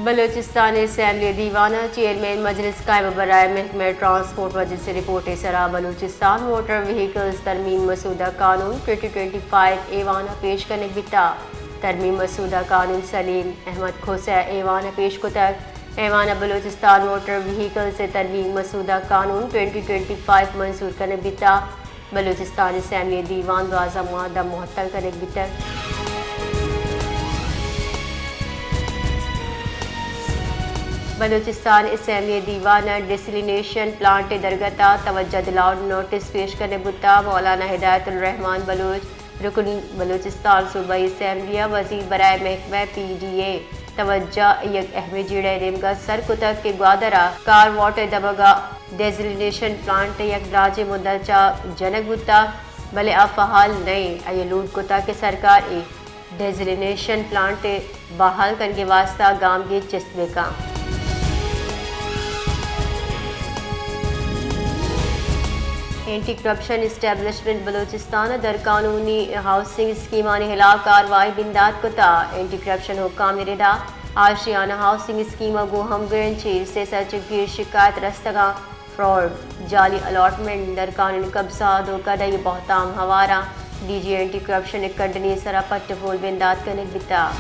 بلوچستان اسمبلی دیوان ء چیئرمین مجلس قائم برائے محکمہ ٹرانسپورٹ مجلس ء رپورٹ ء سرا بلوچستان موٹر وہیکلز ترمیم مسودہ قانون ٹوئنٹی ٹوئنٹی فائیو ایوان ء پیش کنگ بیتا۔ ترمیم مسودہ قانون سلیم احمد کھوسہ ایوان ء پیش کتگ۔ ایوان ء بلوچستان موٹر وہیکلز ترمیم مسودہ قانون ٹوئنٹی ٹوئنٹی فائیو منظور کنگ بیتا۔ بلوچستان اسمبلی دیوان دوازدہ ماہ داں معطل کنگ بیتگ۔ بلوچستان اسمبلی دیوان ء ڈیسلینیشن پلانٹ ء درگت ء توجہ دلاؤ نوٹس پیش کنگ بوتگ۔ مولانا ہدایت الرحمان بلوچ رکن بلوچستان صوبائی اسمبلی ء وزیر برائے محکمہ پی ڈی اے توجہ یک اہمیں جیڑہ ء نیمگا سر کتگ کہ گوادر ء کار واٹر دمگ ء ڈیسلینیشن پلانٹ یک دراجیں مدت چہ جنگ بوتگ، بلے آ فعال نہ انت۔ آئی ء لوٹ کتگ کہ سرکار اے ڈیسلینیشن پلانٹ ء بحال کنگ ء واستہ گامگیج چست بہ کن۔ اینٹی کرپشن اسٹیبلشمنٹ بلوچستان ء درقانونی ہاؤسنگ اسکیمانی ہلاپ کاروائی بندات کتگ۔ اینٹی کرپشن حکام ء ردا آشیانہ ہاؤسنگ اسکیم ء گوں ہمگرنچی سے سد چہ گیش شکایت رستگاں۔ فراڈ، جعلی الاٹمنٹ، درقانونی قبضہ، دھوکہ دہی ء بہتام ہوار آں۔ ڈی جی اینٹی کرپشن ء کڈنی سرا پٹ ء پول بندات کنگ بیتگ۔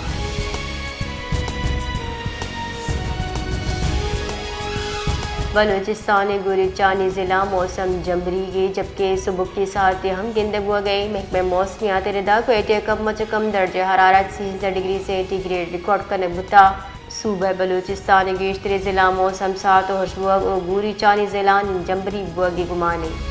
بلوچستان ء گوریچانی ضلع موسم جمبریگی، جبکہ سبکی ساعتے ہم گندگ بوگ ء انت۔ محکمہ موسمیات ء ردا کوئٹہ ء کم چہ کم درجہ حرارت سیزدہ ڈگری سینٹی گریڈ ریکارڈ کنگ بوتگ۔ صوبہ بلوچستان ء گیشتریں ضلع موسم سارت ء ہشک بوگ ء گوریچانی ضلع جمبری بوگ ء گمان انت۔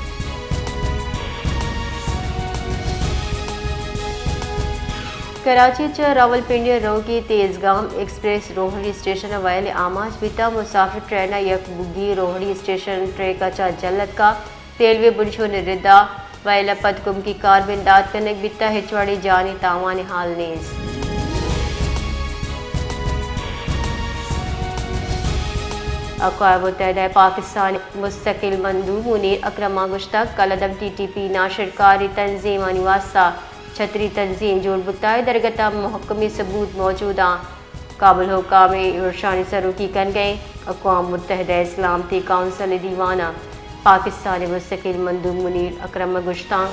کراچی چہ راولپنڈی ء روگی تیزگام ایکسپریس روہڑی اسٹیشن ء ویل ء آماچ بیتگ۔ مسافر ٹرین ء یک بگی روہڑی اسٹیشن ٹریک ء چہ جھل اتکگ۔ ریلوے بنشون ء ردا ویل ء پد کمکی کار بندات کنگ بیتگ، ہچ وڑیں جانی تاوان ء حال نیست۔ اقوام متحدہ ء پاکستان ء مستقل مندوب منیر اکرم ء گوشتگ، کلعدم ٹی ٹی پی ناشرکاری تنظیمانی واستہ چھتری تنظیم جوڑ بوتگ ء درگت ء محکمیں ثبوت موجود آں۔ کابل حکام ء ارشانی سروکی کنگ ء اقوام متحدہ ء سلامتی کونسل ء دیوان ء پاکستان ء مستقل مندوب منیر اکرم ء گوشتاں۔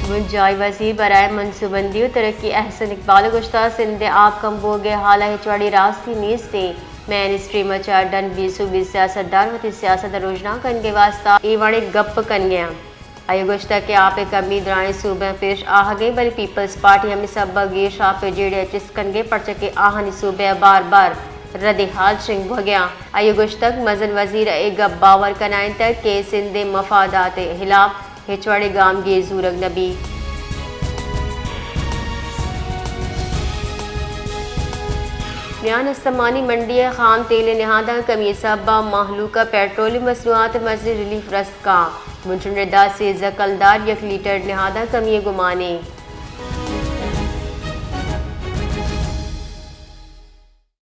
بنجاہی وزیر برائے منصوبندی و ترقی احسن اقبال ء گوشتگ، سندھ ء آپ کمبوگ ء حال ء ہچ وڑیں راستی نیست انت۔ مین اسٹریم ء چہ ڈن بی صوبی سیاست دان وتی سیاست ء رژنا کنگ ء واستہ اے وڑیں گپ کنگ ء انت۔ آئی ء گوشتگ کہ آپ ء کمی درائیں صوبہاں پیش آہگ ء انت، بلے پیپلز پارٹی ہمے سبب ء گیش آپ ء جیڑہ ء چست کنگ ء انت، پرچا کہ آہانی صوبہ ء بار بار رد ء حال شنگ بوگ ء انت۔ آئی ء گوشتگ مزن وزیر ء اے گپ باور کنائینتگ کہ سندھ ء مفادات ء ہلاپ ہچ وڑیں گامگیج زورگ نہ بیت۔ میان استمانی منڈی ء خام تیل ء نہاداں کمی ء سبب ء مہلوک ء پیٹرولیم مصنوعات ء مزنیں ریلیف رست کاں۔ بنشون ردا سیزدہ کلدار یک لیٹر نہاداں کمی ء گمانے۔